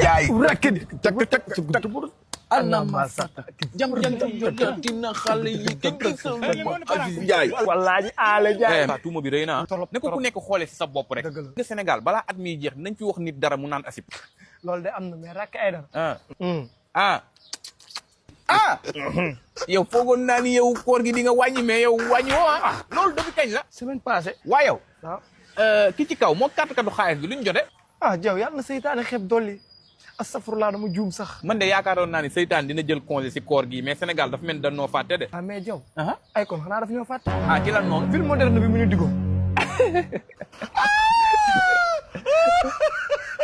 yaay rek ana ma sata jam jotina xale yi kenn gisul ma Aziz Ndiaye wallaahi aale jaay tuuma bi rëy na ne ko ku nekk xoolee si sa bopp rek nga Sénégal balaa at miy jeex nañ fi wax nit dara mu naan asib loolu de am na mais rakk ay dara yow foogoon naa ni yow koor gi di nga wàññi mais yow wàññi woo loolu depuis kañ la semaine passée waa yow waaw ki ci kaw moo kàttkatu xaalis bi luñ jote jaw yàlla na seytaane xeeb dolli astafurlaa dama juum sax man de yaakaaroon naa ni seytaan dina jël congé si koor gi mais Sénégal dafa mel ni dañoo fàtte de mais jaw ay kon xanaa daf ñoo fàtte ci lan noonu ville moderne bi mu ñu digoo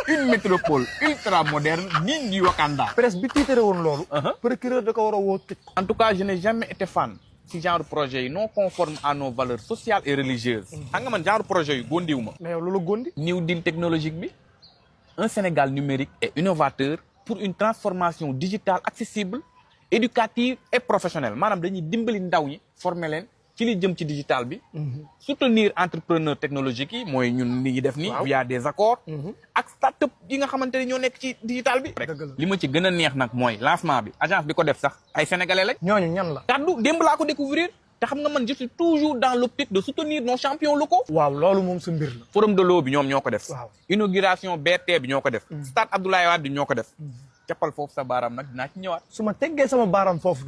une métropole ultra moderne digne du Wakanda presse bi tiitare woon loolu procureur da ko war a woo tëj en tout cas je n'ai jamais été fan ci genre projet yi non conforme à nos valeurs sociales et religieuses xam nga man genre projet yu góndiwu ma mais yow loolu góndi New Deal technologique bi un Sénégal numérique et innovateur pour une transformation digitale accessible éducative et professionnelle maanaam dañuy dimbali ndaw yi former leen ci li jëm ci digital bi soutenir entrepreneur technologique yi mooy ñun li def ni via des accords ak start-up yi nga xamante ne ñoo nekk ci digital bi rek li ma ci gën a neex nag mooy lancement bi agence bi ko def sax ay sénégalais lañ ñooñu ñan la kaddu démb laa ko découvrir te xam nga man je suis toujours dans l'optique de soutenir nos champions locaux waaw loolu moom sa mbir la forum de l'eau bi ñoom ñoo ko def waaw inauguration BRT bi ñoo ko def stade Abdoulaye Wade bi ñoo ko def cappal foofu sa baaraam nag dinaa ci ñëwaat su ma teggee sama baaraam foofu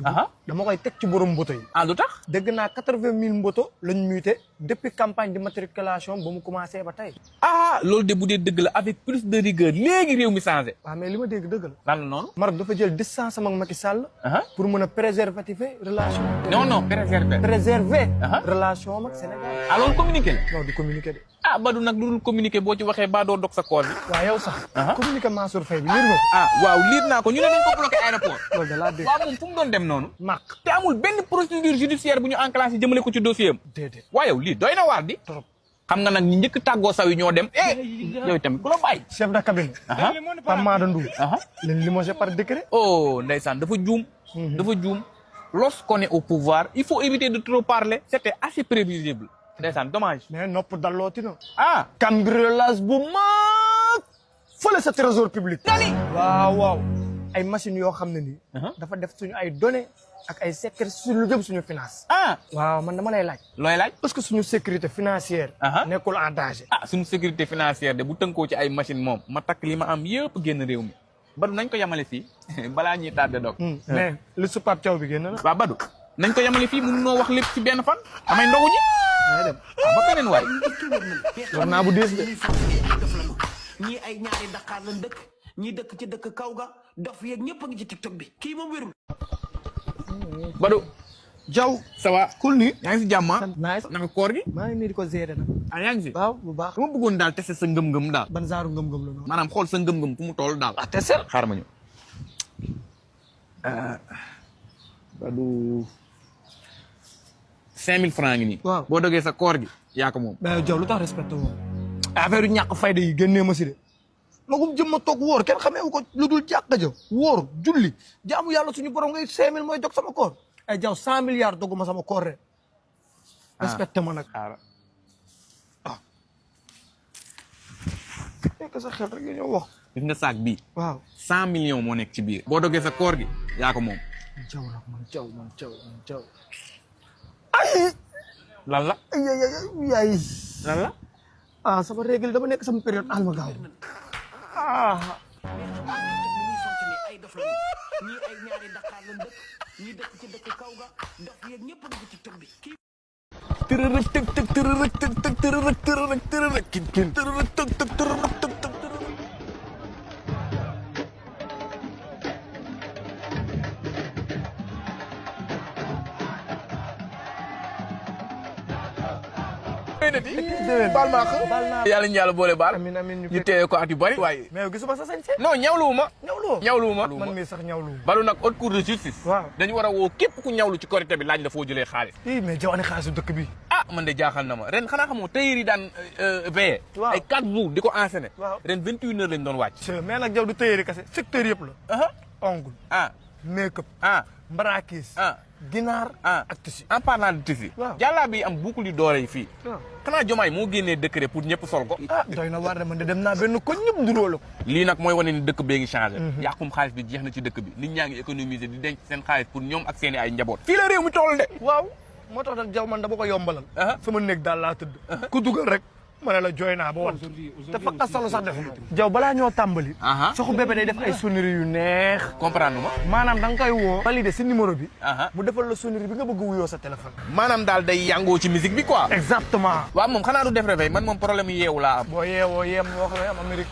dama koy teg ci borom mboto yi lu tax dégg naa 80 000 mboto lañ muté depuis campagne de matriculation ba mu commencé ba tey loolu de bu dee dëgg la avec plus de rigueur léegi réew mi changé waaw mais li ma dégg dëgg la lan la noonu Maroc dafa jël distance am ak Macky Sall pour mën a préserver relation non préserver relation am ak Sénégal loolu communiqué la non du communiqué de Badou nag lu dul communiqué boo ci waxee ba doo dog sa koor bi waaw yow sax communiqué Mansour Faye bi liir nga ko waaw liir naa ko ñu ne dañ ko bloqué aéroport loolu da laa dégg waaw moom fu mu doon dem noonu maq te amul benn procédure judiciaire bu ñu enclenché jëmale ko ci dossier am déedéet waaw yow lii doy na waar di trop xam nga nag ñi njëkk tàggoo saw yi ñoo dem yow tamit ku la bàyyi chef de cabinet Pape Mada Ndour leen limogé par décret ndeysaan dafa juum lorsqu'on est au pouvoir il faut éviter de trop parler c'était assez prévisible ndeysaan dommage mais nopp dallooti na cambriolage bu mag fële sa trésor public waaw ay machines yoo xam ne nii dafa def suñu ay données ak ay secret suñu lu jëm suñu finance waaw man dama lay laaj looy laaj parce que suñu sécurité financière nekkul en danger suñu sécurité financière de bu tënkoo ci ay machine moom ma takk li ma am yëpp génn réew mi Badou nañ ko yamale fii balaa ñuy tardé dog mais li su Pape Thiaw bi génn na waaw Badou nañ ko yamale fii mënu noo wax lépp ci benn fan damay ndogu ji dem ba keneen waay war naa bu diis de ñii ay ñaari Dakar lañ dëkk ñii dëkk ci dëkk kaw ga dof yeeg ñëpp a ngi ci TikTok bi kii moom wérul Badou Diaw ça va cool nii yaa ngi si jàmm nice naka koor gi maa ngi nii di ko gérer nag yaa ngi si waaw bu baax dama bëggoon daal tester sa ngëm-ngëm daal ban genre ngëm-ngëm la noonu maanaam xool sa ngëm-ngëm fu mu toll daal tester xaar ma ñëw Badou 5000 francs ngi nii waaw boo dogee sa koor gi yaa ko moom mais Diaw lu tax respecté woo affaire yu ñàkk fayda yi génnee ma si de magum jëm ma toog wóor kenn xamee wu ko lu dul jàkka ja wóor julli jaamu yàlla suñu borom ngay 5000 mooy dog sama koor ay Diaw 100 milliards doguma sama koor ren respecté ma nag nekk sa xel rek ñoo wax gis nga saak bii waaw 100 millions moo nekk ci biir boo dogee sa koor gi yaa ko moom Diaw nag man Diaw lan la yaay lan la sama règle dama nekk sama période alma gaaw ñii ay dof lañu ñii ay ñaari Dakar lañ dëkk ñii dëkk ci dëkk kaw ga dof yeeg ñëpp a ngi ci TikTok bi tërërëk tëg tëg tërërëk tëg tëg tërërëk tërërëk tërërëk kin kin tërërëk tëg tëg tërërëk tëg tëg baal maa ko baal naa yàlla ñu yàlla boole baal amiin ñu téye ko at yu bari waaye mais yow gisuma sa sañse non ñawluwuma ñawluwuma man mii sax ñawluwuma Badou nag haute cour de justice waaw dañu war a woo képp ku ñawlu ci korité bi laaj la foo jëlee xaalis mais Diaw ani xaalisu dëkk bi man de jaaxal na ma ren xanaa xamoo tailleur yi daan veillé ay 4 jours di ko enseigné ren 21 heures lañ doon wàcc mais nag Diaw du tëyeeri kese secteur yëpp la ongle make-up mbarakis ginaar ak tissu. en parlant de tissu. waaw jàllaa bi am boucle yu doore yi fii. waaw xanaa Jomaay moo génnee décret pour ñëpp sol ko. doy na war de man de dem naa benn ko ñëpp duróo la ko. lii nag mooy wane ni dëkk bee ngi changé. yàqum xaalis bi jeex na ci dëkk bi nit ñaa ngi économiser di denc seen xaalis pour ñoom ak seen i ay njaboot. fii la réew mi toll de. waaw moo tax nag jaw man dama ko yombalal. sama néeg daal laa tëdd. ku dugal rek ma ne la jooy naa ba wan. te fakka solo sax def jaw balaa ñoo tàmbali. soxu bébé day def ay sonnerie yu neex. comprendre ma. maanaam da nga koy woo. valider si numéro bi. mu defal la sonnerie bi nga bëgg wuyoo sa téléphone. maanaam daal day yàngoo ci musique bi quoi. exactement. waaw moom xanaa du def réveil man moom problème yeewu laa am. boo yeewoo yem wax la am Amérique.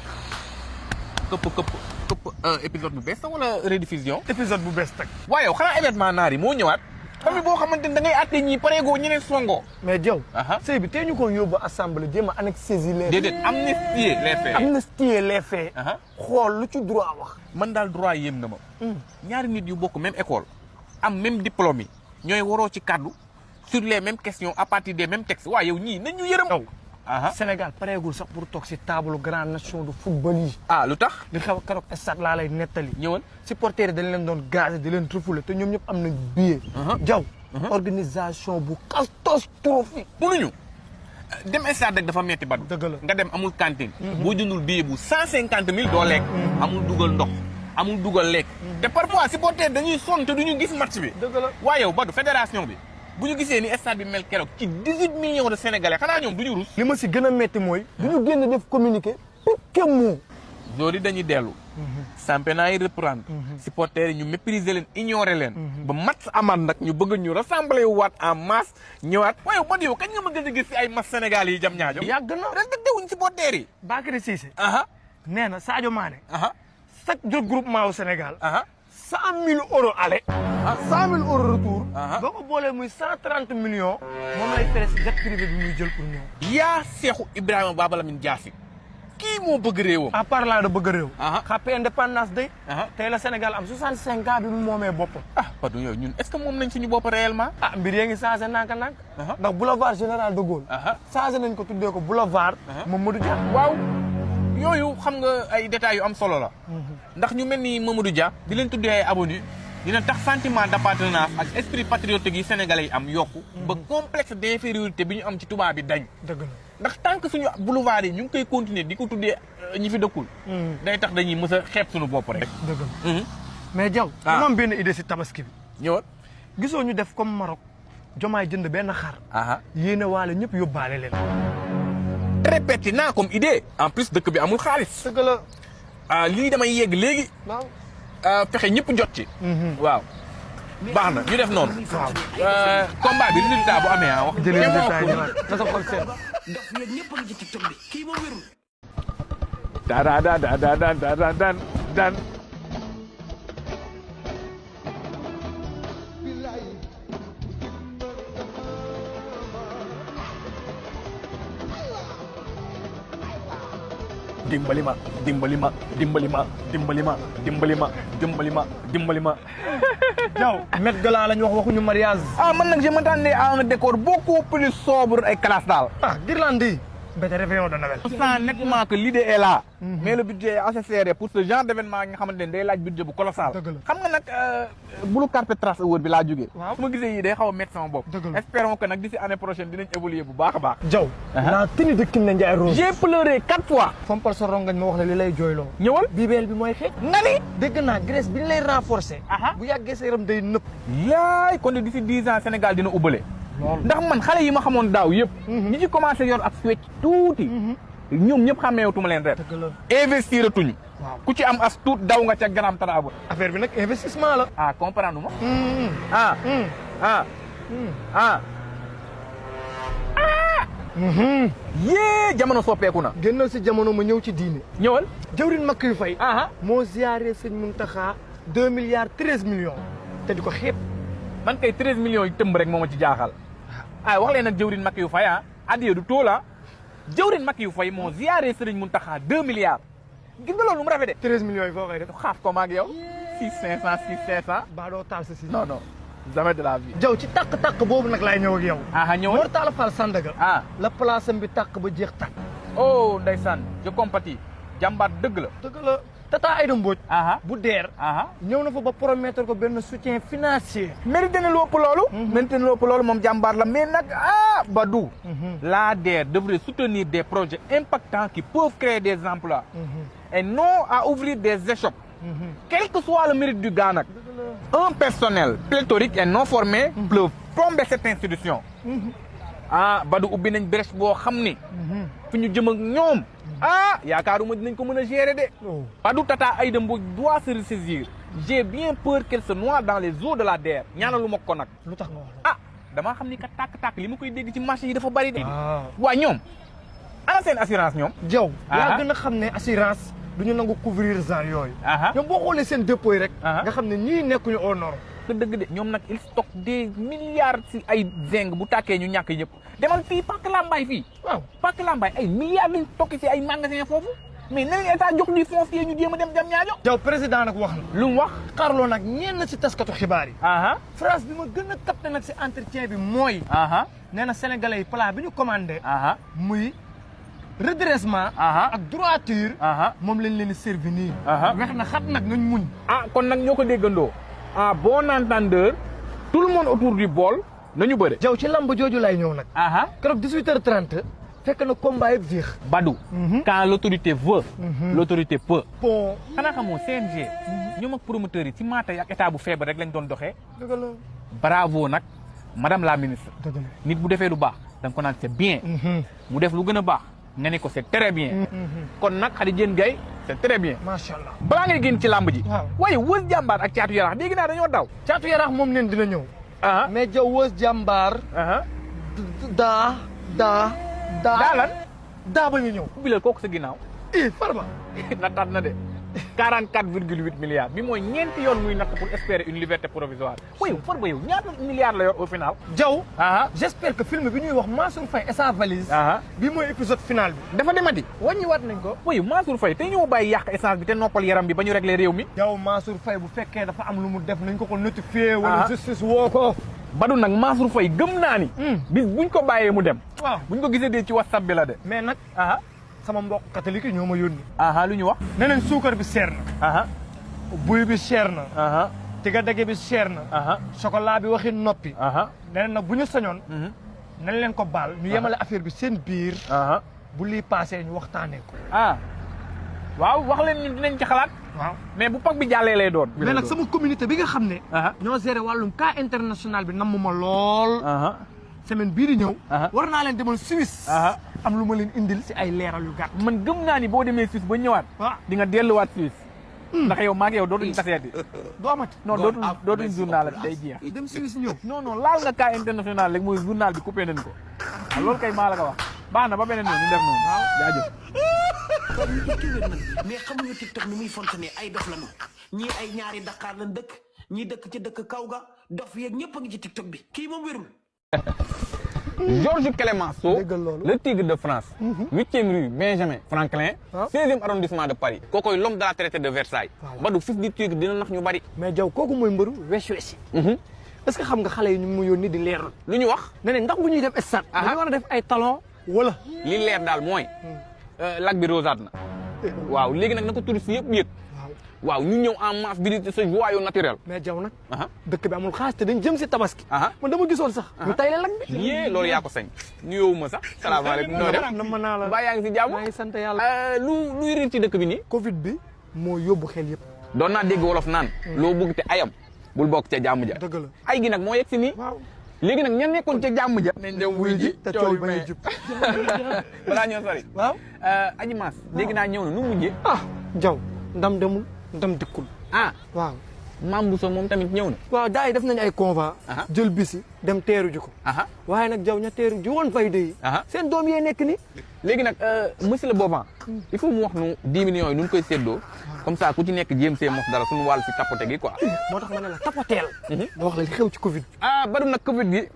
këpp épisode bu bees wala rediffusion. épisode bu bees teg. waaw yow xanaa événement naar yi moo ñëwaat. famille boo xamante ni da ngay àtte ñii pareegoo ñeneen songo. mais Diaw. sëy bi tey ñu ko yóbbu assemblée jéem a annexer les. déedéet amnistier les faits. amnistier les faits. xool lu ci droit wax. man daal droit yéem na ma. ñaari nit yu bokk même école. am même diplôme yi. ñooy waroo ci kaddu. sur les mêmes questions à partir des mêmes textes waaw yow ñii nañ ñu yërëm. Sénégal pareegul sax pour toog si table grande nation de football yi. lu tax. li xew keroog stade laa lay nettali. ñëwal supporters yi dañ leen doon gazé di leen refoulé te ñoom ñëpp am nañ billet. Diaw. organisation bu catastrophique. mënuñu dem stade rek dafa metti ba. dëgg la nga dem amul cantine. boo jëndul billet bu 150 000 doo lekk. amul dugal ndox amul dugal lekk. te parfois supporters dañuy sonn te duñu gis match bi. dëgg la waaye yow Badou fédération bi. bu ñu gisee ni stade bi mel keroog ci 18 millions de sénégalais xanaa ñoom du ñu rus. li ma si gën a métti mooy. du ñu génn def communiqué. piqué moo. zori dañuy dellu. championnat yi reprendre. supporters yi ñu mépriser leen ignorer leen. ba match amaat nag ñu bëgg ñu rassembler waat en masse ñëwaat. waaye man yow kañ nga ma gën a gis si ay match Sénégal yi jam ñaajo. yàgg na respecté wuñ supporters yi. Bakary Cissé. nee na Sadio Mané. chaque jour groupement au Sénégal. 100 000 euros aller. 100 000 euros retour. boo ko boolee muy 130 millions. moom lay fere si jet privé bi muy jël pour ñëw. yaa Seexu Ibrahima Baba Lamine Diassi. kii moo bëgg réewam. en parlant de bëgg réew. xappe indépendance day. tey la Sénégal am 65 ans bi mu moomee boppam. Badou yow ñun est-ce que moom nañ suñu bopp réellement. mbir yaa ngi changé nànk-nànk. ndax boulevard général de Gaulle. changé nañ ko tuddee ko boulevard. Mamadou Dia. waaw. yooyu xam nga ay détails yu am solo la. ndax ñu mel ni Mamadou Dia di leen tuddee ay avenue dina tax sentiment d'appartenance ak esprit patriotique yi sénégalais yi am yokku. ba complexe d'infériorité bi ñu am ci tubaab bi dañ. dëgg la ndax tant que suñu boulevard yi ñu ngi koy continuer di ko tuddee ñi fi dëkkul. day tax dañuy mës a xeeb suñu bopp rek. dëgg la mais Diaw. dama am benn idée si tabaski bi. ñëwal. gisoo ñu def comme Maroc Jomaay jënd benn xar. yéene waale ñëpp yóbbaale leen. très pertinent comme idée. en plus dëkk bi amul xaalis. dëgg la. lii damay yegg léegi. waaw. fexe ñëpp jot ci. waaw. baax na ñu def noonu. waaw. combat bi résultat bu amee wax. jëlee résultat yi na sa xol seet. dof yeeg ñëpp a ngi ci TikTok bi kii moom wérul. daan. dimbali ma. Diaw Met Gala lañ wax waxuñu mariage. man nag je m'attendais à un décor beaucoup plus sobre et classe daal. guirlande yi. mbete réveillon de Noël. on sent nettement que l'idée est là. mais le budget est assez serré pour ce genre d'événement nga xamante ne day laaj budget bu colossal. dëgg la xam nga nag bulu carpet trace award bi laa jógee. waaw su ma gisee yi day xaw a mettre sama bopp. dëgg la espérons que nag d'ici année prochaine dinañ évoluer bu baax a baax. Diaw. la tenue de Kiné Ndiaye Rose. j'ai pleuré 4 fois. fompal sa rongañ ma wax la li lay jooyloo. ñëwal. bibeel bi mooy xeeñ. nga ni. dégg naa graisse bi ñu lay renforcer. bu yàggee sa yaram day nëpp. yaay kon de d'ici 10 ans Sénégal dina ubbale. ndax man xale yi ma xamoon daaw yëpp. ñi ci commencé yor ak swecc tuuti. ñoom ñëpp xàmmeewutuma leen ren. investir tuñ. waaw ku ci am as tuut daw nga ca Grand Taraaba. affaire bi nag investissement la. comprendre ma. yee jamono soppeeku na. génnal si jamono ma ñëw ci diine. ñëwal. jawrin Macky Faye. moo ziaré sëñ Mountakha 2 milliards 13 millions. te di ko xeeb. man kay 13 millions yi tëmb rek moo ma ci jaaxal. wax leen nag jawrin Macky Faye addiya du toola. jawrin Macky Faye moo ziaré sëriñ Mountakha 2 milliards. gis nga loolu mu rafet de. 13 millions yi foo koy def. xaaf ko ma ak yow. 6 500. ba doo taal sa si. non. jamais de la vie. Diaw ci tàkk-tàkk boobu nag laay ñëw ak yow. ñëwal Mor Talla Fall Sandaga. la place am bi tàkk ba jeex tàkk. oh ndeysaan je compatis jàmbaar dëgg la. dëgg la Tata Aïda Mbodj aha bu DER aha ñëw na fa ba promettre ko benn soutien financier mérité na lu ëpp loolu mérité na lu ëpp loolu moom jàmbaar la mais nag Badou la DER devrait soutenir des projets impactants qui peuvent créer des emplois et non à ouvrir des échoppes quel que soit le mérite du gars nag un personnel pléthorique et non formé peut plomber cette institution Badou ubbi nañ brèche boo xam ni fi ñu jëm ak ñoom yaakaaruma dinañ ko mën a gérer de Badou Tata Aïda Mbodj doit se ressaisir j'ai bien peur qu'elle se noie dans les eaux de la DER ñaanalu ma ko nag lu tax nga wax damaa xam ni ka tàkk-tàkk li ma koy dégg ci marché yi dafa bari de waa ñoom ana seen assurance ñoom jaw yaa gën a xam ne assurance duñu nangu couvrir genre yooyu ñoom boo xoolee seen dépôt yi rek nga xam ne ñii nekkuñu au nord dëgg de ñoom nag il stocke des milliards si ay zinc bu tàkkee ñu ñàkk ñëpp demal fii Pàcc Lambaay fii waaw Pàcc Lambaay ay milliards lañ stocké si ay magasin foofu mais na leen état jox du foncier ñu jéem a dem jam ñaajo jaw président nag wax na lu mu wax xarloo nag ñenn si taskatu xibaar yi phrase bi ma gën a capté nag si entretien bi mooy nee na sénégalais yi plat bi ñu commandé muy redressement ak droiture moom lañ leen di servi nii wex na xat nag nañ muñ kon nag ñoo ko déggandoo bon entendeur tout le monde autour du bol nañu bëre jaw ci lamb jooju lay ñëw nag keroog 18h30 fekk na combat yëpp jeex Badou quand l'autorité veut l'autorité peut bon xanaa xamoo CNG ñoom ak promoteurs yi ci maata yi ak état bu feebar rek lañ doon doxee dëgg la bravo nag madame la ministre nit bu defee lu baax da nga ko naan c'est bien mu def lu gën a baax nga ne ko c'est très bien kon nag Khady Diène Gaye c'est très bien macha allah balaa ngay génn ci làmb ji waaye Weuz Diambar ak Caatu Yaraax dégg naa dañoo daw Caatu Yaraax moom neen dina ñëw mais jaw Weuz Diambar daa lan daa ba ñu ñëw bilal kooku sa ginnaaw Farba nattaat na de 44,8 milliards bi mooy ñeenti yoon muy natt pour espérer une liberté provisoire waaye Farba yow ñaata milliards la yor au final jaw j'espère que film bi ñuy wax Mansour Faye et sa valise bi mooy épisode final bi dafa demati wàññiwaat nañ ko waaye Mansour Faye te ñoo bàyyi yàq essence bi te noppal yaram bi ba ñu régler réew mi jaw Mansour Faye bu fekkee dafa am lu mu def nañ ko notifié wala justice woo ko Badou nag Mansour Faye gëm naa ni bis buñ ko bàyyee mu dem waaw buñ ko gisee dee ci WhatsApp bi la de mais nag sama mbokk catholique yi ñoo ma yónni lu ñu wax ne nañ suukar bi seer na buy bi seer na tiga dege bi seer na chocolat bi waxi noppi ne nag bu ñu sañoon nañ leen ko baal ñu yemale affaire bi seen biir bu lii passé ñu waxtaanee ko waaw wax leen ñu dinañ ci xalaat waaw mais bu pag bi jàllee lay doon mais nag sama communauté bi nga xam ne ñoo géré wàllum cas international bi namm ma lool semaine bii di ñëw war naa leen demal Suisse am lu ma leen indil si ay leeral yu gàtt man gëm naa ni boo demee Suisse ba ñëwaat di nga delluwaat Suisse ndax yow maa ngi yow dootuñu taseeti doo amati non dootuñ journal day jeex dem Suisse ñëw non laal nga cas international rek mooy journal bi coupé nañ ko loolu kay maa la ko wax baax na ba beneen yoon ñu def noonu jaajëf kon ñu tukki wér nañ mais xamuñu TikTok ni muy fonctionner ay dof lañu ñii ay ñaari Dakar lañ dëkk ñii dëkk ci dëkk kaw ga dof yeeg ñëpp a ngi ci TikTok bi kii moom wérul Georges Clémenceau, le tigre de France, 8e rue Benjamin Franklin, 16e arrondissement de Paris. Koko l'homme de la traité de Versailles. Badou fils du tigre dina nax ñu bari. Mais jaw kooku mooy mbëru wesh wesh. Est-ce que xam nga xale yi ñu mu yónni di leerlu lu ñu wax ne ne ndax bu ñuy def stade dañu war a def ay talon wala li leer daal mooy lac bi rosaat na waaw léegi nag na ko touriste yëpp yëg waaw ñu ñëw en masse visiter ce joyau naturel. mais jaw nag dëkk bi amul xaalis te dañ jëm si tabaski man dama gisoon sax ñu tay la lag bi yée loolu yaa ko sañ nuyoowu ma sax salaamaaleykum noo def mën naa la baa yaa ngi si jàmm maa ngi sant yàlla luy riir ci dëkk bi nii covid bi moo yóbbu xel yëpp doon naa dégg wolof naan loo bëgg te ayam bul bokk ca jàmm ja dëgg la ay gi nag moo yegg si nii léegi nag ña nekkoon ca jàmm ja nañ dem wuy ji te coow bañ a jub balaa ñoo sori waaw Aji Maas dégg naa ñëw na nu mujjee jaw ndam demul ndam dikkul waaw Mame Bousso moom tamit ñëw na waaw gars yi def nañu ay convoi jël bisi dem teeru ji ko waaye nag jaw ña teeru ji woon fay yi seen doom yee nekk ni léegi nag monsieur le Bovan il faut mu wax nu 10 millions yi nu ñu koy séddoo comme ça ku ci nekk jéem see mos dara suñu wàll si tapote gi quoi moo tax ma ne la tapoteel ma wax la li xew ci covid bari nag covid gi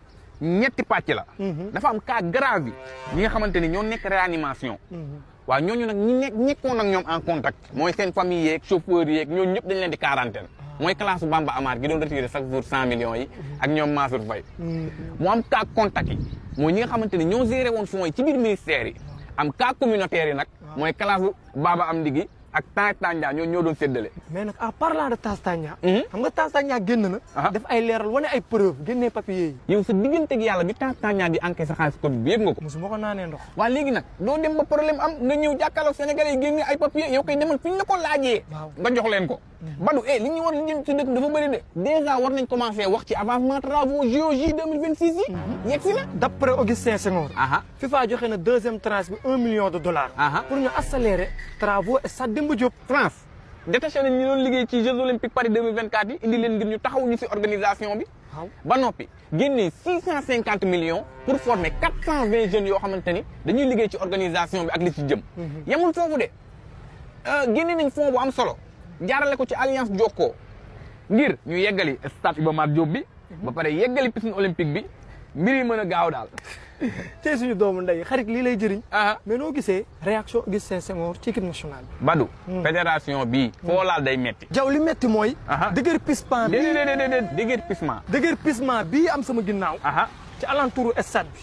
ñetti pàcc la dafa am cas grave yi ñi nga xamante ni ñoo nekk réanimation waaw ñooñu nag ñi nekkoon ak ñoom en contact mooy seen famille yeeg chauffeur yeeg ñooñu ñëpp dañ leen di quarantaine mooy classe Bamba Amar gi doon retiré chaque jour 100 millions yi ak ñoom Mansour Faye mu am cas contact yi mooy ñi nga xamante ni ñoo géré woon fonds yi ci biir ministère yi am cas communautaire yi nag mooy classe Baba Amdi gi ak Tanzania ñoo doon séddale. mais nag en parlant de Tanzania. xam nga Tanzania génn na. def ay leeral wane ay preuve génnee papier yi. yow sa digganteeg yàlla bi Tanzania di encaissé sa xaalis Covid bi yëg nga ko. mosuma ko naanee ndox. waa léegi nag doo dem ba problème am nga ñëw jàkkaarloog Sénégalais yi génne ay papier yow koy demal fi ñu la ko laajee. nga jox leen ko. Badou li ñu war a jëm ci dëkk dafa bëri de. déjà war nañ commencé wax ci avancement travaux JOJ 2026 yi. yegg si na. d'après Augustin Senghor. FIFA joxe na deuxième tranche bi $1 million. pour ñu accélérer travaux stade Demba Diop. France détaché nañ ñu doon liggéey ci Jeux olympiques Paris 2024 yi indi leen ngir ñu taxaw ñu si organisation bi. ba noppi génnee 650 millions pour former 420 jeunes yoo xamante ni dañuy liggéey ci organisation bi ak li ci jëm. yemul foofu de génne nañ fond bu am solo jaarale ko ci alliance Jokko ngir ñu yeggali stade Iba Mar Diop bi. ba pare yeggali piscine olympique bi mbir yi mën a gaaw daal. tey suñu doomu ndey xarit lii lay jëriñ. mais noo gisee réaction Augustin Senghor ci équipe nationale bi. Badou. fédération bii. foo laal day metti. jaw li metti mooy. déguerpissement bi déguerpissement bii am sama ginnaaw. ci alentouru stade bi.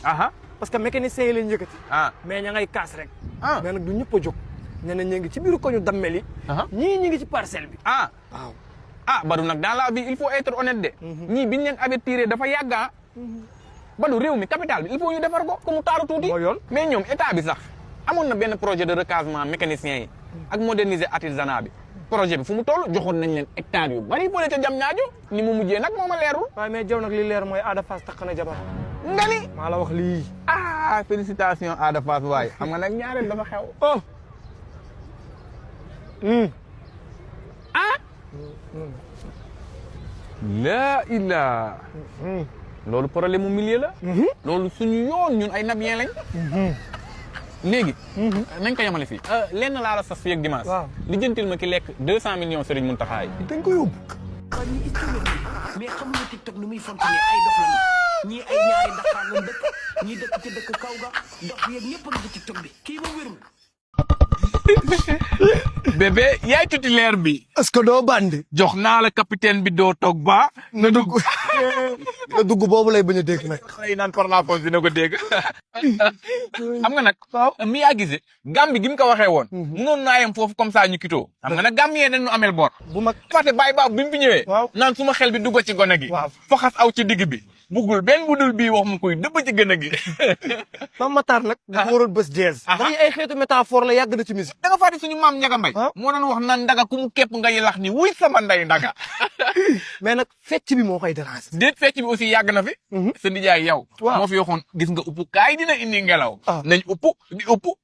parce que mécanicien yi lañ yëkkati. mais ña ngay kaas rek. mais nag du ñëpp a jóg. nee na ñu ngi ci biiru koñu dammel yi. ñii ñi ngi ci parcelle bi. waaw. Badou nag dans la vie il faut être honnête de. ñii biñ leen avertir dafa yàgg Badou réew mi capital bi il faut ñu defar ko comme taaru tuuti. mais ñoom état bi sax amoon na benn projet de recasement mécanicien yi ak moderniser artisanat bi projet bi fu mu toll joxoon nañ leen hectares yu bari fële ca jam ñaajo ni mu mujjee nag moo ma leerul. waaye mais jaw nag li leer mooy Ada Fass takk na jabar. nga ni maa la wax lii. félicitations Ada Fass waaye xam nga nag ñaareel dafa xew. la illah. loolu problème mu milieu la. loolu suñu yoon ñun ay nabien lañ. léegi. nañ ko yemale fii. lenn laa la sas fii ak dimanche. li jëntil ma ki lekk 200 millions Serigne Mountakha yi. dañ ko yóbbu. mais xamuñu TikTok ni muy fonctionné ay dof lañu ñii ay ñaari Dakar lañ dëkk ñii dëkk ci dëkk kaw ga dox yeeg ñëpp a ngi ci TikTok bi kii ba wér bébé yaay titulaire bi. est-ce que doo bandi. jox naa la capitaine bi doo toog ba. na dugg na dugg boobu lay bañ a dégg nag. xëy naan par la force dina ko dégg. xam nga nag. waaw mi yaa gisee. Gambie gi mu ko waxee woon. munoon naa yem foofu comme ça ñu kitoo. xam nga nag Gambien dañu amel bor. bu mag fàtte bàyyi baax bi mu fi ñëwee. waaw naan suma xel bi dugg ci gone gi. waaw foxas aw ci digg bi. bugul benn budul bii wax mu koy dëbb ci gën a gi. Mame Matar nag. dafa waroon bés jazz. ndax ay xeetu métaphore la yàgg na ci musique. da nga fàtte suñu maam Ndiaga Mbaye. moo doon wax naan ndaga ku mu képp nga yelax ni wuy sama nday ndaga. mais nag fecc bi moo koy déranger. déet fecc bi aussi yàgg na fi. sa nijaay yow. moo fi waxoon gis nga upp kaay dina indi ngelaw. nañ upp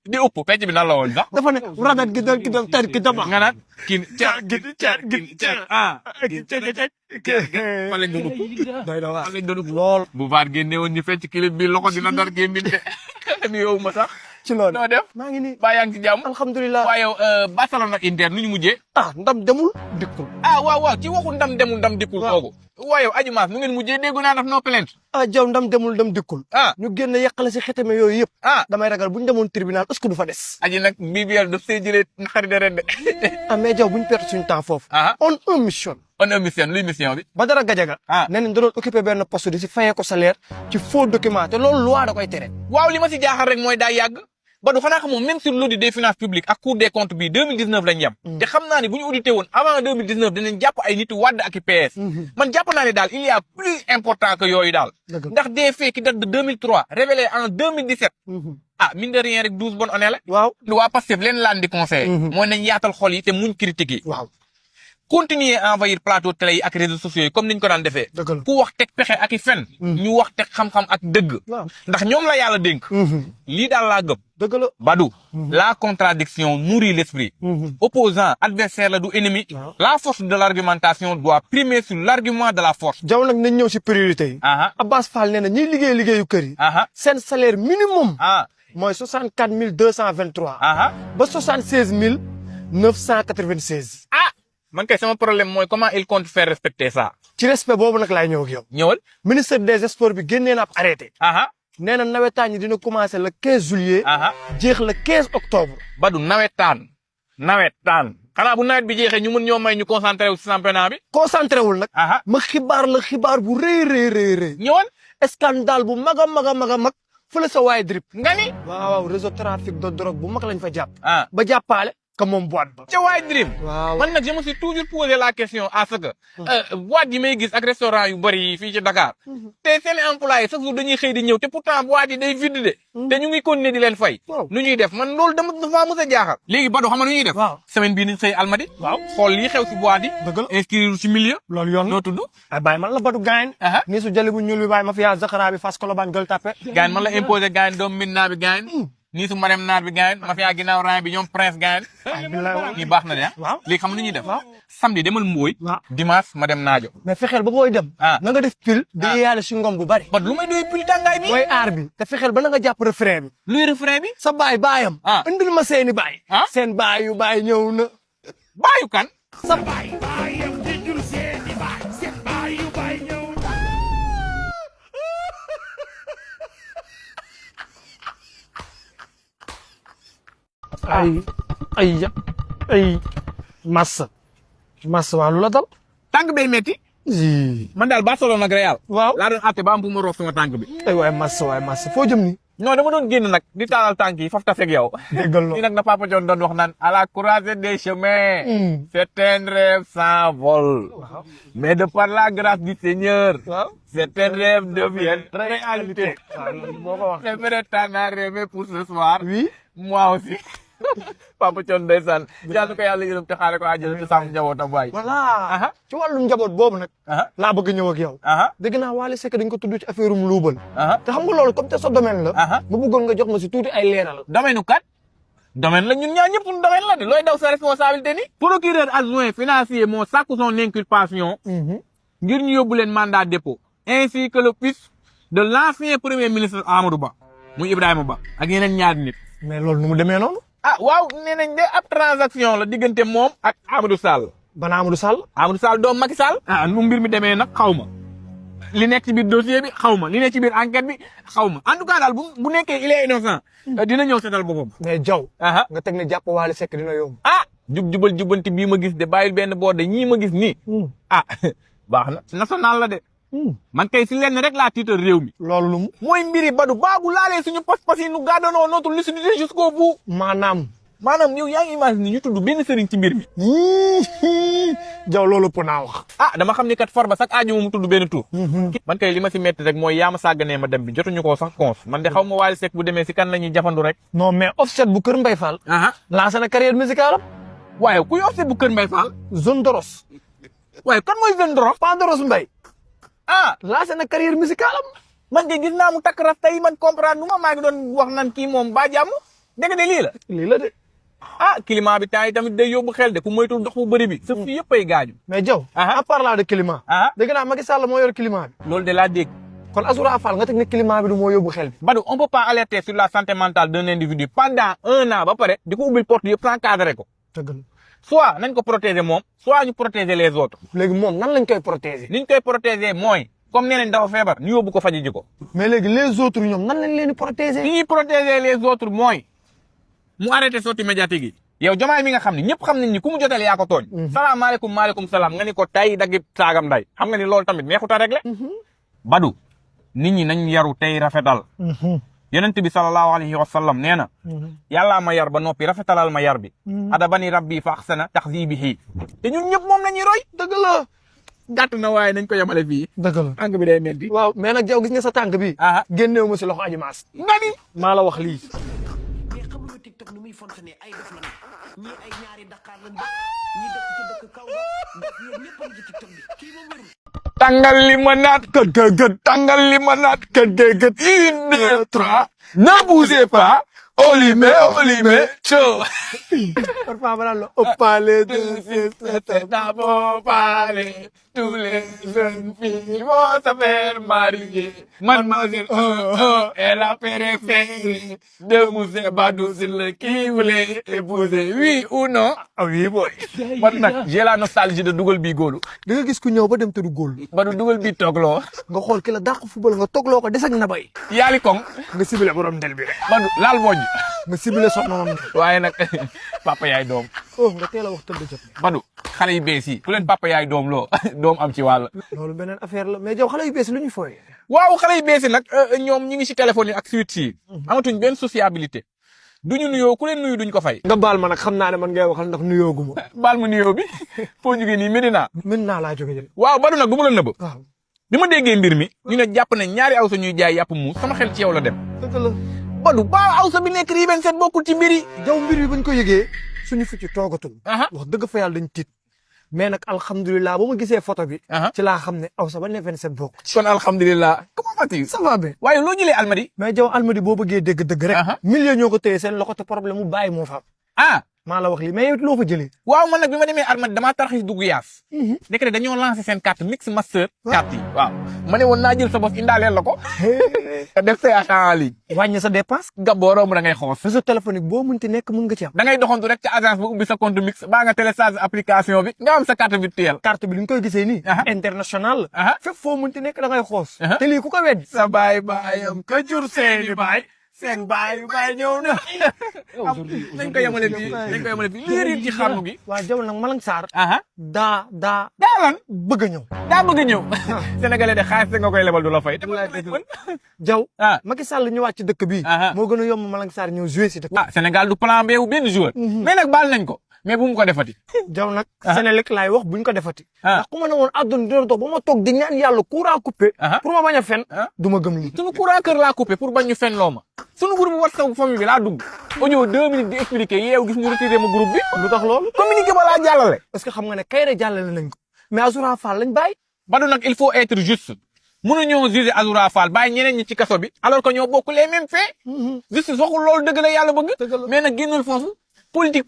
di upp fecc bi nan la woon sax. dafa ne rabat gi doon ki doon tar ki dama. nga naan kii car gi car fan lañ doon upp. doy na waar fan lañ doon upp lool. bu vaar génne woon ñu fecc clip bi loxo dina dar gémmiñ de mi yow ma sax. ci loolu noo def maa ngi nii. baa yaa ngi ci jàmm. alhamdulilah waaye yow Barcelone ak Inter nu ñu mujjee. ndam demul dikkul. waaw ci waxu ndam demul ndam dikkul kooku. waaye yow Adji Mass nu ngeen mujjee déggu naa daf no plainte. jaw ndam demul ndam dikkul. ñu génn yàqale si xetame yooyu yëpp. damay ragal bu ñu demoon tribunal est-ce que du fa des. Adji nag bii bi daf see jëlee naqari de ren de. mais jaw bu ñu perte suñu temps foofu. on un mission. luy mission bi. Badara Gadiaga. nee nañ da doon occupé benn poste di si fayee ko salaire ci faux document te loolu loi da koy tere. waaw li ma si jaaxal rek mooy daa yàgg. Badou xanaa xamoo même sur l'audit des finances publiques ak cour des comptes bi 2019 lañ yem. te xam naa ne bu ñu audité woon avant 2019 dinañ jàpp ay nit Wade ak i PS. man jàpp naa ne daal il y a plus important que yooyu daal. ndax des faits qui datent de 2003 révélés en 2017. mine de rien rek 12 bonnes années la. waaw lu waa Pastef leen laan di conseillé. mooy nañ yaatal xol yi te muñ critique yi. waaw. continuer à envahir plateau télé yi ak réseaux sociaux yi comme niñ ko daan defee. ku wax teg pexe ak i fen. ñu wax teg xam-xam ak dëgg. ndax ñoom la yàlla dénk. lii daal laa gëm. dëgg la Badou. la contradiction nourrit l'esprit. opposant adversaire la du ennemi. la force de l'argumentation doit primer sur l'argument de la force. jaw nag nañ ñëw si priorité yi. Abbas Fall nee na ñiy liggéeyu kër yi. seen salaire minimum. mooy 64 223. ba 76 996. man kay sama problème mooy comment il compte faire respecter ça. ci respect boobu nag laay ñëw ak yow. ñëwal. ministre des sports bi génnee na ab arrêté. nee na nawetaan yi dina commencer le 15 juillet. jeex le 15 octobre. Badou nawetaan. xanaa bu nawet bi jeexee ñu mën ñoo may ñu concentré wu si championnat bi. concentré wul nag. ma xibaar bu rëy. ñëwal. scandale bu mag a mag fële sa waay drip. nga ni. waaw réseau trafic de drogue bu mag lañ fa jàpp. ba jàppaale ka moom boîte ba. ca waay Dream. waaw man nag je me suis toujours posé la question à ce que. boîte yi may gis ak restaurant yu bëri yi fii ci Dakar. te seen employé chaque jour dañuy xëy di ñëw te pourtant boîte yi day vide de. te ñu ngi continuer di leen fay. nu ñuy def man loolu dafa mës a jaaxal. léegi Badou xam nga nu ñuy def. waaw semaine bii ni xëy Almadi. waaw xool lii xew si boîte yi. dëgg la inscrire ci milieu. loolu yoon noo tudd. ay bàyyi man la Badou Gayen. nii su jëli bu ñuul bi bàyyi ma fi yaa Zakara bi Fass Colobane Gueule Tapée. Gayen man la imposé Gayen doomu Mbinaa bi Gayen. nii su Marème Naar bi Gayen ma fi yaa ginnaaw raay bi ñoom Prince Gayen. nii baax na de waaw léegi xam nga nu ñuy def. waaw samedi demal Mboy. waaw dimanche ma dem Naajo. mais fexeel ba booy dem. na nga def pile. di yàlla si ngom bu bari. ba lu may doy pile tàngaay bi. mooy aar bi te fexeel ba na nga jàpp refrain bi. luy refrain bi. sa baayam. indil ma seeni baay. seen baay yu baay ñëw na. baayu kan. sa baay. ay massa waa lu la dal. tànk bay metti man daal Barcelone ak Real. waaw laa doon àtte ba am bu ma roof sama tànk bi. ay waay massa foo jëm ni. non dama doon génn nag di taalal tànk yi faf tafeeg yow. déggal loolu nii nag na Papa John doon wax naan à la croisée des chemins. certains rêves s'envolent. mais de par la grâce du Seigneur. certains rêves deviennent réalité. boo ko wax. c'est t'en as rêvé pour ce soir. oui moi aussi. Papa John ndeysaan yàlla ko yàlla yërëm te xaare ko àjjana te sàmm njabootam waay. voilà ci wàllum njaboot boobu nag. laa bëgg ñëw ak yow. dégg naa Wally Seck dañ ko tudd ci affaire luubal. te xam nga loolu comme te sa domaine la. ma bëggoon nga jox ma si tuuti ay leeral. domaine kat domaine la ñun ñaar ñëpp domaine la de looy daw sa responsabilité ni. procureur adjoint financier moo sàkku son inculpation. ngir ñu yóbbu leen mandat dépôt. ainsi que le fils de l'ancien premier ministre Amadou Ba muy Ibrahima Ba ak yeneen ñaari nit. mais loolu nu mu demee noonu. waaw nee nañ de ab transaction la diggante moom ak Amadou Sall. ban Amadou Sall. Amadou Sall doom Macky Sall. nu mbir mi demee nag xaw ma li nekk ci biir dossier bi xaw ma li nekk ci biir enquête bi xaw ma en tout cas daal bu nekkee il est innocent. dina ñëw seetal boppam. mais Diaw. nga teg ne jàpp Wally Seck dina yomb. jubal jubanti bii ma gis de bàyyil benn boor de ñii ma gis nii. baax na national la de. man kay si lenn rek laa tiital réew mi. loolu lu mu. mooy mbiri Badou baabu laalee suñu pas-pas yi nu gàddanoo notre lucidité jusqu'au bout. maanaam yow yaa ngi imaginer ñu tudd benn sëriñ ci mbir mi. Jaw loolu ëpp naa wax. dama xam ni kat Farba sax aaju mu tudd benn tur. man kay li ma si métti rek mooy yaa ma sàgganee ma dem bi jotuñu koo sax cons man de xaw ma Wally Seck bu demee si kan la ñuy jafandu rek. non mais Offset bu Kër Mbaye Fall. lancé na carrière musicale am. waaye kuy Offset bu Kër Mbaye Fall. zone Doros. waaye kan mooy zone Doros. pas Doros Mbaye. lancé na carrière musicale am. man de gis naa mu takk raf tey man comprendre nu ma maa ngi doon wax nan kii moom ba jàmm dégg de lii la. lii la de. climat bi temps yi tamit day yóbbu xel de ku moytul ndox bu bëri bi. sa fi yëpp ay gaaju. mais Diaw. en parlant de climat. dégg naa Macky Sall moo yor climat bi. loolu de laa dégg. kon Azoura Fall nga teg ne climat bi du moo yóbbu xel bi. Badou on peut pas alerter sur la santé mentale d'un individu pendant 1 an ba pare di ko ubbil porte yëpp sans cadrer ko. dëgg la. soit nañ ko protéger moom soit ñu protéger les autres. léegi moom nan lañ koy protéger. niñ koy protéger mooy comme nee nañ dafa feebar ñu yóbbu ko faji ji ko. mais léegi les autres ñoom nan lañ leen di protéger. li ñuy protéger les autres mooy mu arrêté sortie médiatique yi. yow Diomaye mi nga xam ne ñëpp xam nañ ni ku mu jotale yaa ko tooñ. salaamaaleykum maaleykum salaam nga ni ko tay daggi saagam nday xam nga ni loolu tamit neexut a régler. Badou nit ñi nañ yaru tey rafetal. yonent bi sallallahu alayhi wa sallam nee na. yàllaa ma yar ba noppi rafetalal ma yar bi. adabani rabbi fa axsana taxdibihi te ñun ñëpp moom la ñuy roy. dëgg la. gàtt na waaye nañ ko yemale fii. dëgg la tànk bi day metti. waaw mais nag Diaw gis nga sa tànk bi. génneewu ma si loxo aji maas. nga ni maa la wax lii. mais xamuñu TikTok nu muy fonctionner ay def la ñii ay ñaari Dakar lañ dëkk ñii dëkk ci dëkk kaw def yéen ñëpp a ngi ci TikTok bi kii moom wérul. tàngal li ma naat gët tàngal li ma naat gët 1 2 3 ne bougez pas Olimé chaud. parfois ma naan la au palais de c'est d'abord parler tous les jeunes filles vont se faire marier. Mademoiselle est la préférée de Moussé Badou Sylla qui voulait épouser oui ou non. oui boy. man nag j'ai la nostalgie de dugal bii góolu. da nga gis ku ñëw ba dem te du góol. Badou dugal bii toogloo. nga xool ki la dàq football nga toogloo ko des ak na bay. yaali koŋ. nga ciblé borom ndel bi rek. Badou laal bojj. nga ciblé soxna moom. waaye nag papa yaay doom. nga teel a wax tëdd jot. Badou xale yu bees yi ku leen papa yaay doom loo doom am ci wàll. loolu beneen affaire la mais Diaw xale yu bees lu ñuy fooyee. waaw xale yu bees yi nag ñoom ñu ngi si téléphone yi ak suite yi. amatuñ benn sociabilité. duñu nuyoo ku leen nuyu duñ ko fay. nga baal ma nag xam naa ne man ngay waxal ndax nuyoogu ma. baal ma nuyoo bi foo jógee nii Medina. Medina laa jóge jël. waaw Badou nag du ma la nëbb. waaw bi ma déggee mbir mi ñu ne jàpp ne ñaari awsa ñuy jaay yàpp muus sama xel ci yow la dem. dëgg la. Badou ba awsa bi nekk rii 27 bokkul ci mbir yi. jaw mbir bi bañ ko yëgee suñu fi ci toogatul. Aha. wax dëgg fa yàlla dañ tiit mais nag alhamdulilah ba ma gisee photo bi. ci laa xam ne awsa ba ne 27 bokk. kon alhamdulilah. comment vas-tu. ça va bien. waaye loo jëlee almadi. mais jaw almadi boo bëggee dégg-dëgg rek. millions ñoo ko téye seen loxo te problème mu bàyyi moo fa am. ah. maa la wax lii mais yow loo fa jëlee. waaw man nag bi ma demee almadi damaa tarxis dugg yaas. nekk de dañoo lancé seen carte mix master. carte yi waaw. ma ne woon naa jël sa bopp indaaleel la ko. te def say achat en ligne. wàññi sa dépense. Gaboo romb da ngay xoos. réseau téléphonique boo mënti nekk mën nga ci am. da ngay doxantu rek ca agence ba ubbi sa compte mix baa nga télécharge application bi nga am sa carte virtuelle. carte bi li nga koy gisee nii. international la. fépp foo mënti nekk da ngay xoos. te lii ku ko weddi. sa baayam ka jur seeni baay. seen baay ñëw na. nañ ko yemale fii léegi ci xarnu gi. waa jaw nag Malang Sarr. daa lan bëgg a ñëw. daa bëgg a ñëw. sénégalais de xaalis nga koy lebal du la fay. jaw Macky Sall ñëwaat ci dëkk bi moo gën a yomb Malang Sarr ñëw joué si dëkk. Sénégal du plan B wu benn joueur. mais nag baal nañ ko. mais bu mu ko defati. jaw nag Sénélec laay wax buñ ko defati. ndax ku ma ne woon àdduna dina toog ba ma toog di ñaan yàlla courant coupé. pour ma bañ a fen du ma gëm lii. sunu courant kër laa coupé pour bañ ñu fen loo ma. sunu groupe WhatsApp famille bi laa dugg. audio 2 minutes di expliquer yeew gis ñu retiré ma groupe bi. lu tax loolu. communiqué ba laa jàllale. parce que xam nga ne kay rek jàllale nañ ko mais Azoura Fall lañ bàyyi. Badou nag il faut être juste. mënuñoo juger Azoura Fall bàyyi ñeneen ñi ci kaso bi. alors que ñoo bokk les mêmes faits. justice waxul loolu dëgg la yàlla bëgg. mais nag génnul foofu. politique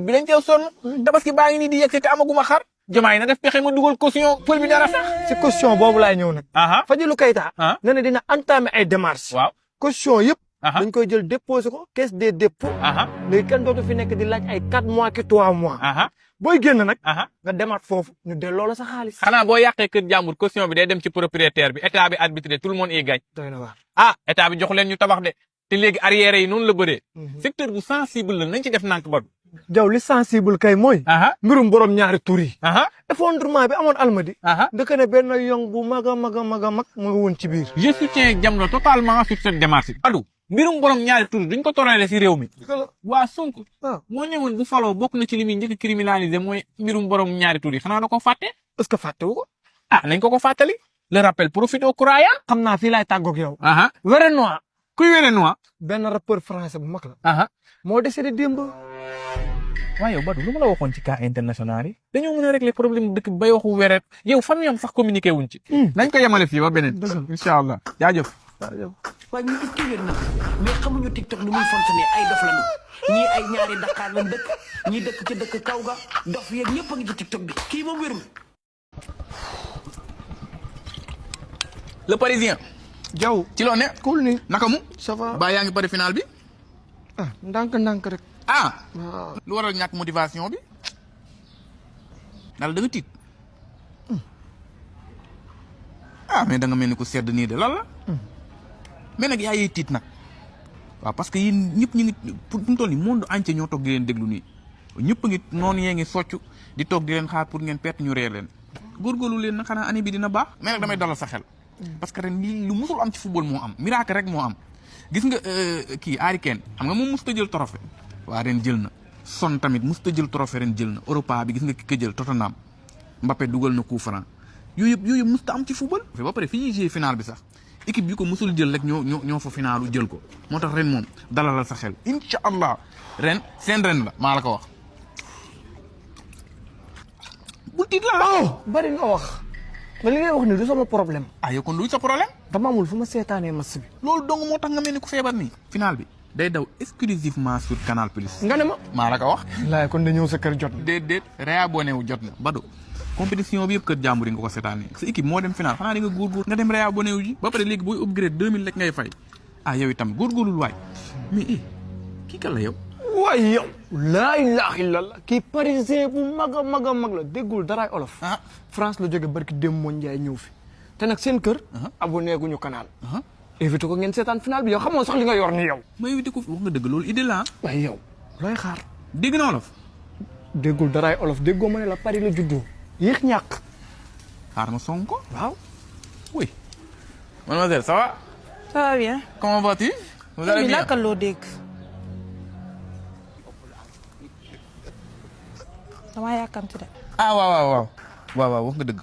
bi dañ cee sonn. tabaski baa ngi nii di yegg te amaguma xar. Diomaye na def pexe ma dugal caution pël bi dara sax. si caution boobu laay ñëw nag. Fadilou Keita. nee na dina entamer ay démarches. waaw caution yëpp. dañ koy jël déposé ko caisse des dépôts. léegi kenn dootu fi nekk di laaj ay 4 mois ki 3 mois. booy génn nag. nga demaat foofu ñu delloo la sa xaalis. xanaa boo yàqee kër jàmbur caution bi day dem ci propriétaire bi état bi arbitré tout le monde y gagne. doy na waar. état bi jox leen ñu tabax de. te léegi arrière yi noonu la bëree. secteur bu sensible la nañ ci def nànk Badou. jaw li sensible kay mooy. mbirum borom ñaari tur yi. effondrement bi amoon almadi. ndeke ne benn yong bu mag a mag a mag a mag mu nga woon ci biir. je soutiens Jamra totalement sur cette démarche. Badou mbirum borom ñaari tur duñ ko toléré si réew mi. waa Sonko. moo ñëwoon bu faloo bokk na ci li muy njëkk criminalisé mooy mbirum borom ñaari tur yi xanaa da ko fàtte. est-ce que fàtte wu ko. nañ ko fàttali. le rappel profite au croyant. xam naa fii laay tàggoog yow. wéré noir. kuy wéré noir. benn rappeur français bu mag la. moo décédé démb. waaye yow Badou lu ma la waxoon ci cas international yi. dañoo mën a régler problème dëkk bi bay waxu wéret yow fan yam sax communiqué wuñ ci. nañ ko yemale fii ba beneen. incha allah jaajëf. waaye ñu gis ki wér na mais xamuñu TikTok ni muy fonctionné ay dof lañu ñii ay ñaari Dakar lañ dëkk ñii dëkk ci dëkk kaw ga dof yeeg ñëpp a ngi ci TikTok bi kii moom wérul. le parisien. jaw ci loo ne. cool ni naka mu. ça va. ba yaa ngi pare final bi. ndànk rek. waaw lu waral ñàkk motivation bi. daal da nga tiit. mais da nga mel ni ku sedd nii de lan la. mais nag yaa yee tiit nag. waaw parce que yéen ñëpp ñu ngi pour mu toll nii monde entier ñoo toog di leen déglu nii. ñëpp a ngi noonu yee ngi socc di toog di leen xaar pour ngeen perte ñu ree leen. góorgóorlu leen nag xanaa année bi dina baax. mais nag damay dalal sa xel. parce que ren lii lu musul am ci football moo am miracle rek moo am. gis nga kii Harry Kane xam nga moom mosut a jël trophée. waa ren jël na. Son tamit mosut a jël trophée ren jël na Europa bi gis nga ki ko jël Tottenham. Mbappé dugal na coup franc. yooyu yëpp mosut a am ci football. ba pare fi ñuy jouer final bi sax équipe bi ko mosul jël rek ñoo fa finalu jël ko moo tax ren moom dalalal sa xel incha allah ren seen ren la maa la ko wax. bul tiit la. bari nga wax. mais li ngay wax ni du sama problème. yow kon luy sa problème. dama amul fu ma seetaanee match bi. loolu dong moo tax nga mel ni ku feebar nii. final bi day daw exclusivement sur Canal Plus. nga ne ma. maa la ko wax. laay kon da ñëw sa kër jot na. déedéet réabonné wu jot na Badou. compétition bi yëpp kër jàmbur yi nga ko seetaanee. sa équipe moo dem final xanaa di nga góorgóor nga dem réabonné wu ji. ba pare léegi booy upgrade 2000 rek ngay fay. yow itam góorgóorlul waay. mais kii kan la yow. waaye yow. laa ilaaha illallah. kii parisien bu mag a mag la déggul daraay olof. France la jóge barki dem moo njaay ñëw fi. te nag seen kër. abonné guñu canal. évité ko ngeen seetaan final bi yow xamoo sax li nga yor ni yow. ma évité ko wax nga dëgg loolu idée la. waaye yow looy xaar. dégg na olof. déggul daraay olof déggoo ma ne la Paris la juddoo. yéex ñàkk. xaar ma song ko. waaw. oui. mademoiselle ça va. ça va bien. comment vas-tu. vous allez bien naka loo dégg. damaa yàkkamti de. ah waaw wax nga dëgg.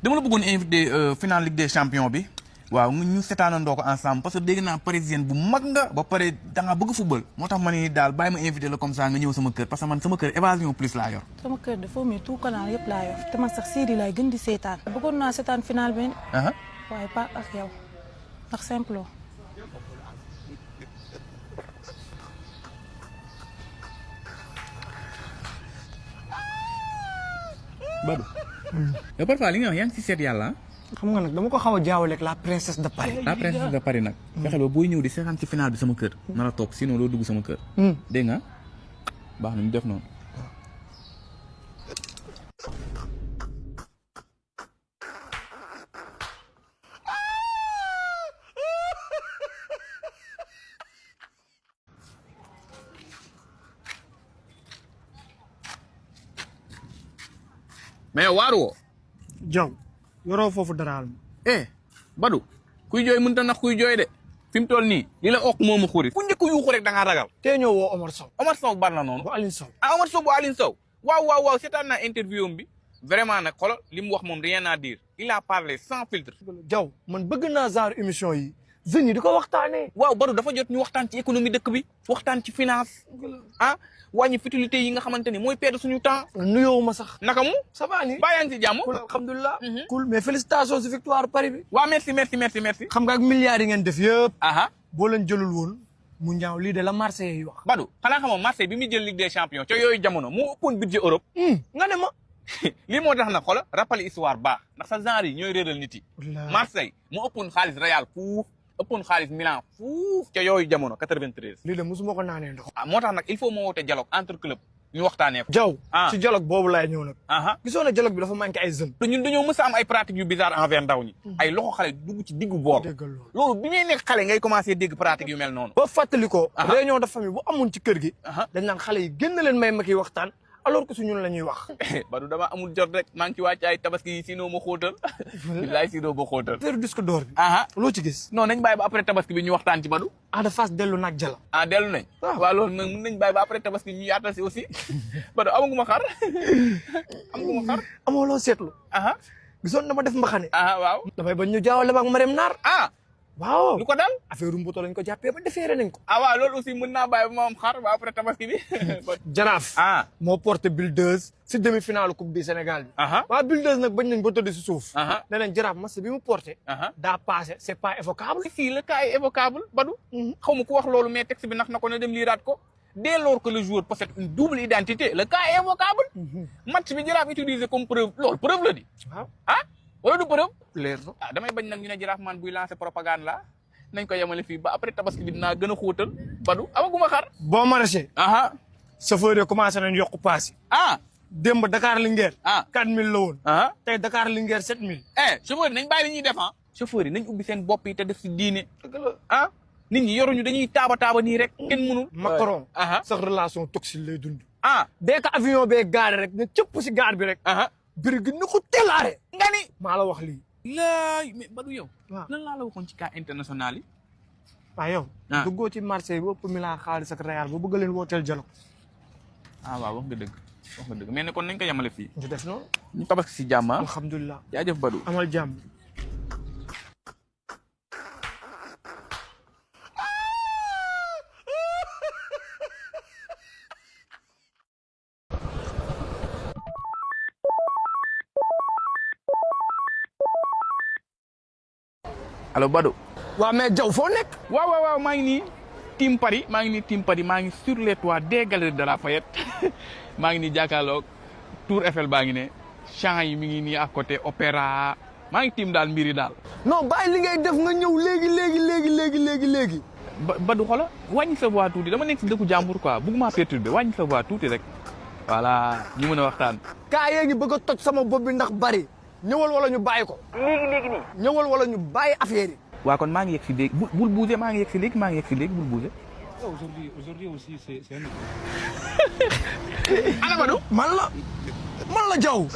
dama la bëggoon invité finale Ligue des champions bi. waaw ñu seetaanandoo ko ensemble parce que dégg naa parisienne bu mag nga ba pare da nga bëgg football moo tax ma ni daal bàyyi ma invité la comme ça nga ñëw sama kër parce que man sama kër évasion plus laa yor. sama kër de foo mi tout canal yëpp laa yor te man sax série laay gën di seetaan. bëggoon naa seetaan final bi. waaye pas ak yow ndax simple. Badou. yow parfois li nga wax yaa ngi si seet yàlla. xam nga nag dama ko xaw a jaawale ak la princesse de Paris. la princesse de Paris nag. fexeel ba booy ñëw di seetaan ci final bi sama kër. na la toog sinon doo dugg sama kër. dégg nga baax na ñu def noonu. mais waaru woo. Jaw yoroo foofu daraal ma. Badou kuy jooy mënut a nax kuy jooy de fi mu toll nii li la okk moomu xuri ku njëkk yuuxu rek da ngaa ragal. tey ñëw woo Omar Sow. Omar Sow bar na noonu. bu Aline Sow. Omar Sow bu Aline Sow. waaw seetaan naa interview am bi vraiment nag xoolal li mu wax moom rien à dire il a parlé sans filtre. Jaw man bëgg naa genre émission yi jeunes yi di ko waxtaanee. waaw Badou dafa jot ñu waxtaan ci économie dëkk bi waxtaan ci finance wàññi futilité yi nga xamante ni mooy perdre suñu temps. nuyoo ma sax. naka mu. ça va nii. baa yaa ngi si jàmm. cool alhamdulilah. cool mais félicitations si victoire Paris bi. waaw merci. xam nga ak milliards yi ngeen def yëpp. boo leen jëlul woon mu ñaaw lii de la Marseille yi wax. Badou xanaa xamoo Marseille bi muy jël Ligue des champions ca yooyu jamono moo ëppoon budget Europe. nga ne ma. lii moo tax nag xoolal rappel histoire baax ndax sa genre yi ñooy réeral nit yi. Marseille moo ëppoon xaalis Real fuuf ëppoon xaalis Milan fuuf ca yooyu jamono 93. lii de mosuma ko naanee ndox. moo tax nag il faut moo woote dialogue entre club ñu waxtaanee ko. Jaw ci dialogue boobu laay ñëw nag. gisoo ne dialogue bi dafa manqué ay jeunes. ñun dañoo mës a am ay pratiques yu bizarre envers ndaw ñi. ay loxo xale dugg ci diggu boor. loolu bi ngay nekk xale ngay commencé dégg pratique yu mel noonu. ba fàttali ko. réunion de famille bu amoon ci kër gi. dañ naan xale yi génn leen may ma kiy waxtaan. alors que su ñun la ñuy wax. Badou dama amul jot rek maa ngi ci wàcc ay tabaski yi sinon ma xóotal. bilaay sinon ma xóotal. affaire disque d'or bi. loo ci gis. non nañ bàyyi ba après tabaski bi ñu waxtaan ci Badou. Ada Fass dellu nag jala. dellu nañ. waaw loolu nag mën nañ bàyyi ba après tabaski ñu yaatal si aussi. Badou amaguma xar. amoo loo seetlu. gisoon dama def mbaxane. waaw. damay bañ ñu jaawale ma ak Marème Naar. waaw lu ko dal. affaire mbuto lañ ko jàppee ba defeere nañ ko. waaw loolu aussi mën naa bàyyi ba ma am xar ba après tabaski bi. Jaraaf. moo porté Builders si demi finale coupe du Sénégal bi. waa Builders nag bañ nañ ba tëdd si suuf. ne leen Jaraaf match bi mu porté. daa passé c' est pas évocable. si le cas est évocable Badou. xaw ma ku wax loolu mais texte bi nax na ko ne dem liiraat ko. dès lors que le joueur possède une double identité le cas est évocable. match bi Jaraaf utilisé comme preuve loolu preuve la di. wala du preuve. leer na damay bañ nag ñu ne Jaraaf man buy lancer propagande la nañ ko yemale fii ba après tabaski bi dinaa gën a xóotal Badou amaguma xar. boo maraîcher. chauffeur yi commencé nañ yokk paas yi. démb Dakar Linguère. 4000 la woon. tey Dakar Linguère 7000. chauffeur yi nañ bàyyi li ñuy def chauffeur yi nañ ubbi seen bopp yi te def si diine. nit ñi yoruñu dañuy taaba nii rek kenn mënul. Macron. sax relation toxique lay dund. dès que avion bee gaare rek ne cëpp si gaar bi rek. biir gi ni ko teelaare. nga ni maa la wax lii. laay mais Badou yow. lan laa la waxoon ci cas international yi. waaw yow. duggoo ci Marseille ba ëpp Milan xaalis ak Real ba bëgg leen wooteel dialogue. waaw wax nga dëgg mais ne kon nañ ko yemale fii. ñu def noonu. ñu tabaski si jàmm. alhamdulilah jaajëf Badou. amal jàmm. allo Badou. waaw mais Diaw foo nekk. waaw maa ngi nii team Paris maa ngi sur les toits des galeries de Lafayette maa ngi nii jàkkaarloog Tour Eiffel baa ngi ne champs yi mi ngi nii à côté opéra maa ngi tiim daal mbir yi daal. non bàyyi li ngay def nga ñëw léegi. Badou xola wàññi sa voix tuuti dama nekk si dëkku jàmbur quoi bëgguma perturber wàññi sa voix tuuti rek voilà ñu mën a waxtaan. kaa yee ngi bëgg a toj sama bopp bi ndax bari ñëwal wala ñu bàyyi ko. léegi nii. ñëwal wala ñu bàyyi affaire yi. waaw kon maa ngi yegg si léegi bul bouger maa ngi yegg si léegi bul bouger. aujourd'hui aussi c'est un ana Badou. man la Diaw.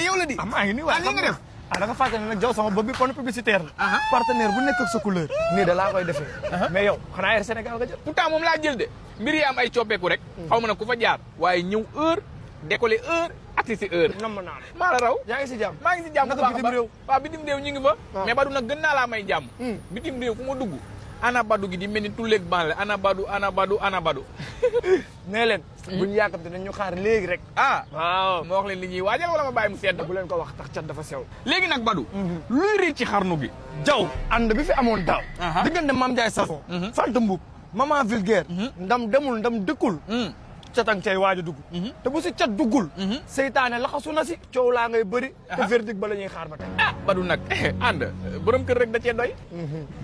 yow la di. maa ngi nii waaye nga def. ah da nga fàtte ne nag jaw sama bopp bi kon publicitaire la. partenaire bu nekk ak sa couleur. nii da laa koy defee. mais yow xanaa Air Sénégal nga jël. pourtant moom laa jël de mbir yi am ay coppeeku rek. xaw ma nag ku fa jaar waaye ñëw heure décoller heure agsi si heure. nam ma naa la. maa la raw. yaa ngi si jàmm. maa ngi si jàmm bu naka baax a bitim baax réew. waaw bitim réew ñu ngi fa. mais Badou nag gën naa laa may jàmm. bitim réew fu ma dugg. ana Badou gi di mel ni tulleeg banle ana Badou ana Badou ana Badou. nee leen. bu ñu yàkkamte nañ ñu xaar léegi rek. ah waaw. ma wax leen li ñuy waajal wala ma bàyyi mu sedd. bu leen ko wax tax cat dafa sew. léegi nag Badou. luy rëy ci xarnu gi. jaw ànd bi fi amoon daaw. diggante Mame Ndiaye Savon. Fanta Mbuub maman vulgaire. ndam demul ndam dëkkul. catang cay waaj a dugg. te bu si cat duggul. seytaane laxasu na si. coow laa ngay bëri. te verdict ba la ñuy xaar ba tey. ah Badou nag ànd borom kër rek da cee doy.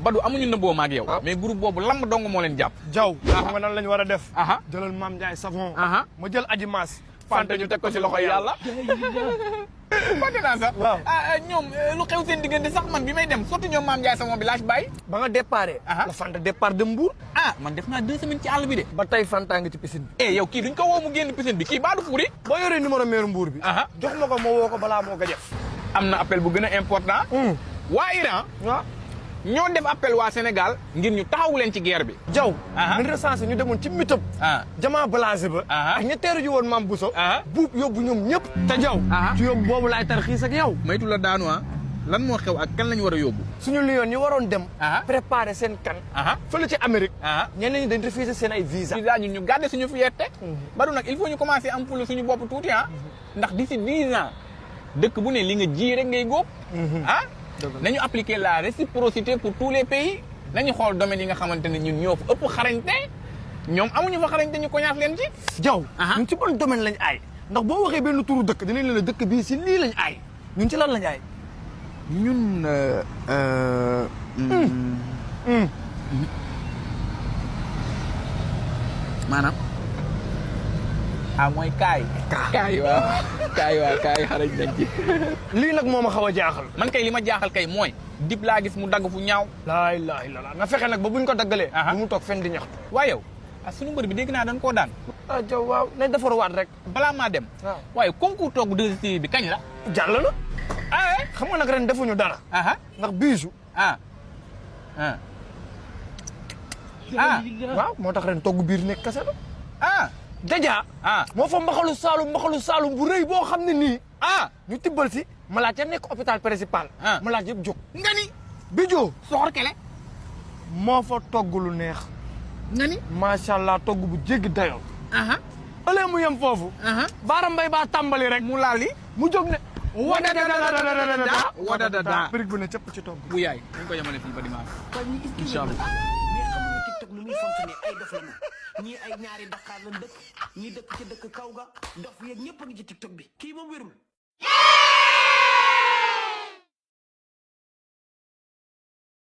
Badou amuñu nëbboo ma ak yow. mais groupe boobu lamb dong moo leen jàpp. jaw xam nga nan la ñu war a def. aha jëlal Mame Ndiaye Savon. ma jël Adji Mass. Fanta ñu teg ko ci loxo yàlla. fàtte naa sax. waaw ñoom lu xew seen diggante sax man bi may dem sotti ñoom Mame Ndiaye Savon bi laaj bàyyi. ba nga déparé. la Fanta départ de Mbour. man def naa 2 semaines ci àll bi de. ba tey Fanta ngi ci piscine bi. yow kii duñ ko woo mu génn piscine bi kii baa du fuuri. boo yoree numéro maire Mbour bi. jox ma ko ma woo ko balaa moo ko def. am na appel bu gën a important. waa Iran. waaw. ñoo def appel waa Sénégal ngir ñu taxawu leen ci guerre bi. jaw ñu recensé ñu demoon ci mitab. jamaa balaase ba. ak ña teeru ji woon Mame Bousso. buub yóbbu ñoom ñëpp. te jaw ci yóbbu boobu laay tarxiis ak yow. maytu la daanu lan moo xew ak kan lañu war a yóbbu. suñu lion ñi waroon dem. préparer seen kan. fële ci Amérique. ñeneen ñi dañ refusé seen ay visa. visa ñun ñu garder suñu fierté. Badou nag il faut ñu commencer am fula suñu bopp tuuti ndax d'ici 10 ans dëkk bu ne li nga ji rek ngay góob. nañu appliquer la réciprocité pour tous les pays. nañu xool domaine yi nga xamante ne ñun ñoo fa ëpp xarañte ñoom amuñu fa xarañte ñu koñaas leen ci. jaw ñun ci bon domaine lañ aay. ndax boo waxee benn turu dëkk dinañ leen dëkk bii si lii lañ aay ñun ci lan lañ aay. ñun. maanaam. mooy kaay. kaay xarañ nañ ci. lii nag moo ma xaw a jaaxal. man kay li ma jaaxal kay mooy. dib laa gis mu dagg fu ñaaw. laa ilaaha illallaah nga fexe nag ba buñ ko daggalee. bu mu toog fenn di ñaxtu. waaye yow sunu mbër bi dégg naa dañ koo daan. jaw waaw nañ defarwaat rek. balaa maa dem. waaye concours togg 2STV bi kañ la. jàll na. xam nga nag ren defuñu dara. ndax biisu. waaw moo tax ren togg biir nekk kese la. Jaja. moo fa mbaxalu saalum bu rëy boo xam ne nii. ñu tibbal si. malaat ya nekk hôpital principal. malaat yëpp jóg. nga ni. Bijo. soxor kele. moo fa togg lu neex. nga ni. macha allah togg bu jéggi dayoo. ëllëg mu yem foofu. Baara Mbay baa tàmbali rek. mu laal li mu jóg ne. wadadada. périg bu ne cëpp ci togg. bu yaay dañ ko yemale fii ba dimanche. incha allah. mais xamuñu TikTok nu muy fonctionné ay dof lañu ñii ay ñaari Dakar lañ dëkk ñii dëkk ci dëkk kaw ga dof yeeg ñëpp a ngi ci TikTok bi kii moom wérul.